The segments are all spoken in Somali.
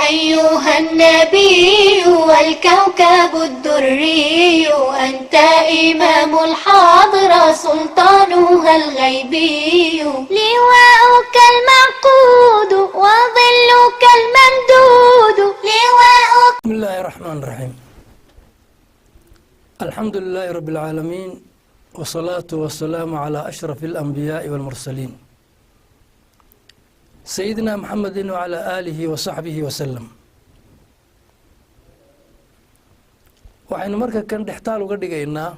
أيها النبي والكوكب الدري، أنت إمام الحاضرة سلطانها الغيبي، لواؤك المعقود وظلك الممدود، لواؤك. بسم الله الرحمن الرحيم، الحمد لله رب العالمين، والصلاة والسلام على أشرف الأنبياء والمرسلين، سيدنا محمد وعلى آله وصحبه وسلم. Waxaynu marka kan dhextaal uga dhigaynaa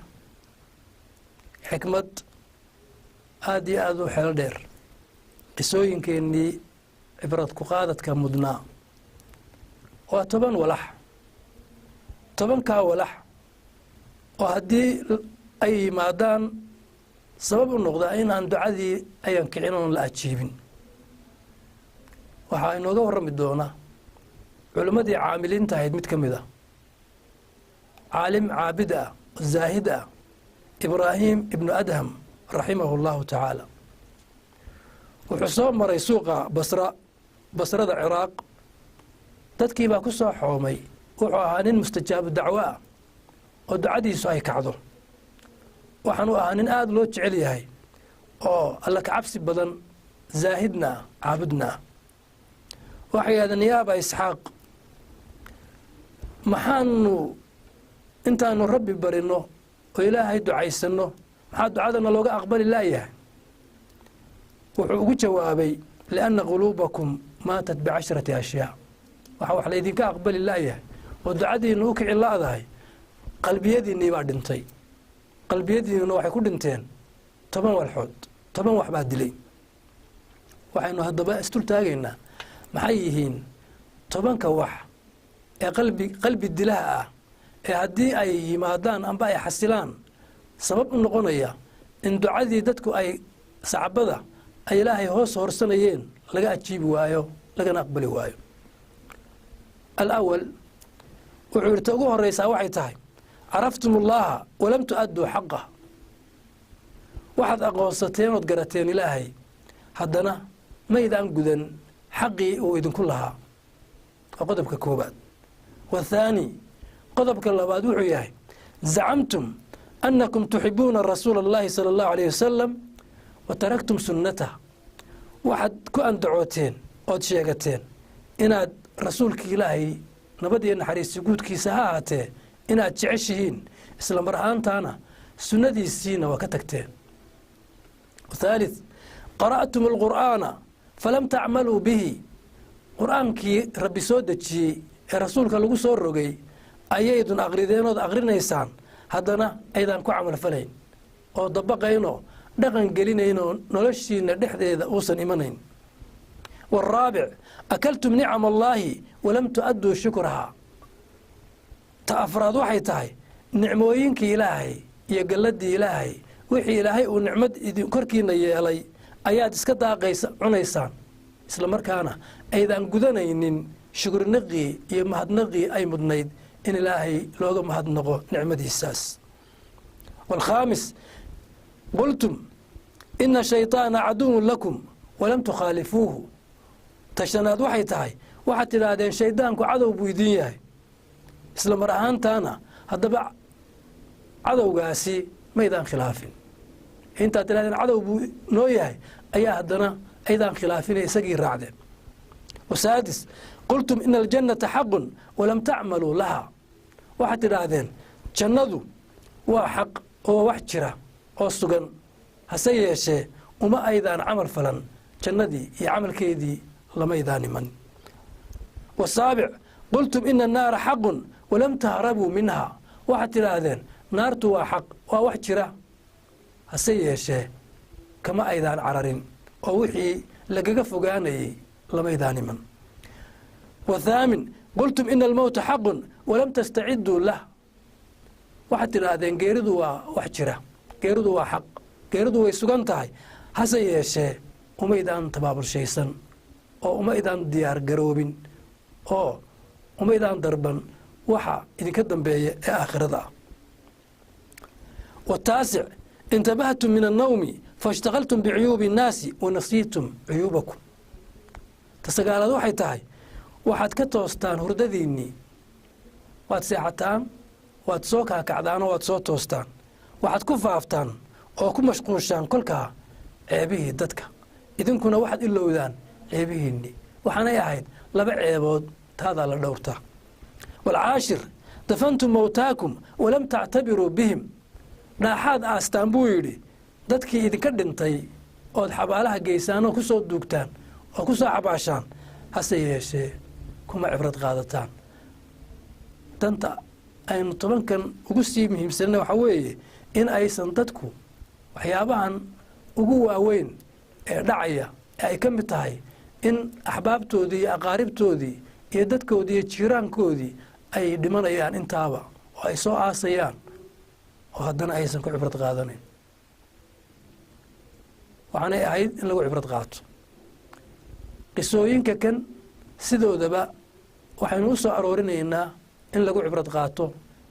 xikmad aada iyo aada u xeel dheer, qisooyinkeennii cibrad ku qaadadka mudnaa. Waa 10 walax, 10-kaa walax oo haddii ay yimaadaan sabab u noqdaa inaan ducadii ayan kicin oon la ajiibin. Waxaa inooga warrami doona culimmadii caamiliinta ahayd mid ka mid ah, caalim caabid ah, zaahid ah, Ibraahim Ibnu Adham raximahu اllahu tacaala. Wuxuu soo maray suuqa Basra, Basrada Ciraaq. Dadkii baa ku soo xoomay. Wuxuu ahaa nin mustajaabu dacwo ah oo ducadiisu ay kacdo. Waxaanuu ahaa nin aada loo jecel yahay oo Alla kacabsi badan, zaahidna ah, caabudna ah. Waxay yidhahdeen: "Yaa Aba Isxaaq, maxaanu intaanu Rabbi barino oo Ilaahay ducaysanno, maxaa ducadana looga aqbali laayahay?" Wuxuu ugu jawaabay: "لأن قلوبكم ماتت بعشرة أشياء." Waxa wax laydinka aqbali laayahay oo ducadiinu u kici la'dahay, qalbiyadiinnii baa dhintay. Qalbiyadiinnuna waxay ku dhinteen 10 walxood, 10 wax baa dilay. Waxaynu haddaba isdul taagaynaa maxay yihiin 10-ka wax ee qalbi dilaha ah ee haddii ay yimaadaan amba ay xasilaan sabab u noqonaya in ducadii dadku ay sacbada ay Ilaahay hoos horsanayeen laga ajiibi waayo, lagana aqbali waayo. الأول, wuxuu yidhi, ta ugu horeysaa waxay tahay: عرفتم الله ولم تؤدوا حقه. Waxaad aqoonsateen ood garateen Ilaahay, haddana maydaan gudan xaqii uu idinku lahaa. Waa qodobka koobaad. والثاني, qodobka labaad wuxuu yahay: زعمتم أنكم تحبون رسول الله صلى الله عليه وسلم وتركتم سنته. Waxaad ku andacooteen ood sheegateen inaad rasuulka Ilaahay, nabad iyo naxariisi guudkiisa ha ahaatee, inaad jeceshihiin, isla mar ahaantaana sunnadiisiina waa ka tagteen. الثالث: قرأتم القرآن فلم تعملوا به. Qur-aankii Rabbi soo dejiyey ee rasuulka lagu soo rogay ayaydun aqrideen ood aqrinaysaan, haddana aydaan ku camalfalayn oo dabaqaynoo dhaqan gelinaynoo noloshiina dhexdeeda uusan imanayn. والرابع: أكلتم نعم الله ولم تؤدوا شكرها. Ta afraad waxay tahay nicmooyinkii Ilaahay iyo galladii Ilaahay, wixii Ilaahay uu nicmad idin korkiina yeelay, ayaad iska daaqaysa, cunaysaan, isla markaana aydaan gudanaynin shukrinaqii iyo mahadnaqii ay mudnayd in Ilaahay looga mahadnaqo nicmadiisaas. والخامس: قلتم إن الشيطان عدو لكم ولم تخالفوه. Ta shanaad waxay tahay waxaad tidhaahdeen shaydaanku cadow buu idin yahay, isla mar ahaantaana haddaba cadowgaasi maydaan khilaafin. Intaad tidhahdeen cadow buu noo yahay ayaa haddana aydaan khilaafine isagii raacdeen. والسادس: قلتم إن الجنة حق ولم تعملوا لها. Waxaad tidhaahdeen jannadu waa xaq oo wax jira oo sugan, hase yeeshee uma aydaan camal falan, jannadii iyo camalkeedii lamaydaan iman. والسابع: قلتم إن النار حق ولم تهربوا منها. Waxaad tidhaahdeen naartu waa xaq, waa wax jira, hase yeeshee kama aydaan cararin oo wixii lagaga fogaanayay lamaydaan iman. والثامن: قلتم إن الموت حق ولم تستعدوا له. Waxaad tidhaahdeen geeridu waa wax jira, geeridu waa xaq, geeridu way sugan tahay, hase yeeshee umaydaan tabaabulshaysan oo umaydaan diyaar garoobin oo umaydaan darban waxa idinka dambeeya ee aakhirada ah. والتاسع: انتبهتم من النوم فاشتغلتم بعيوب الناس ونسيتم عيوبكم. Ta sagaalaad waxay tahay Waxaad ka toostaan hurdadiinnii, waad seexataan, waad soo kaakacdaanoo waad soo toostaan, waxaad ku faaftaan oo ku mashquushaan kolkaa ceebihii dadka, idinkuna waxaad ilowdaan ceebihiinnii. Waxaanay ahayd laba ceebood taadaa la dhowrtaa. Walcaashir, dafantum mowtaakum walam tactabiruu bihim. Dhaaxaad aastaan, buu yidhi, dadkii idinka dhintay ood xabaalaha geysaan oo ku soo duugtaan oo ku soo xabaashaan, hase yeeshee kuma cibrad qaadataan. Danta aynu 10kan ugu sii muhiimsanna waxaa weeye in aysan dadku waxyaabahan ugu waaweyn ee dhacaya ee ay ka mid tahay in axbaabtoodii iyo aqaaribtoodii iyo dadkoodii iyo jiiraankoodii ay dhimanayaan intaaba oo ay soo aasayaan oo haddana aysan ku cibrad qaadanayn. Waxaanay ahayd in lagu cibrad qaato. Qisooyinka kan sidoodaba waxaynu u soo aroorinaynaa in lagu cibrad qaato.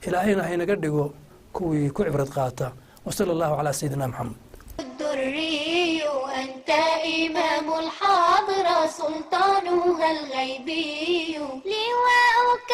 Ilaahayna haynaga dhigo kuwii ku cibrad qaata. Wasala Allahu calaa sayidina Maxamed. الدري أنت إمام الحاضرة سلطانها الغيبي لواؤك.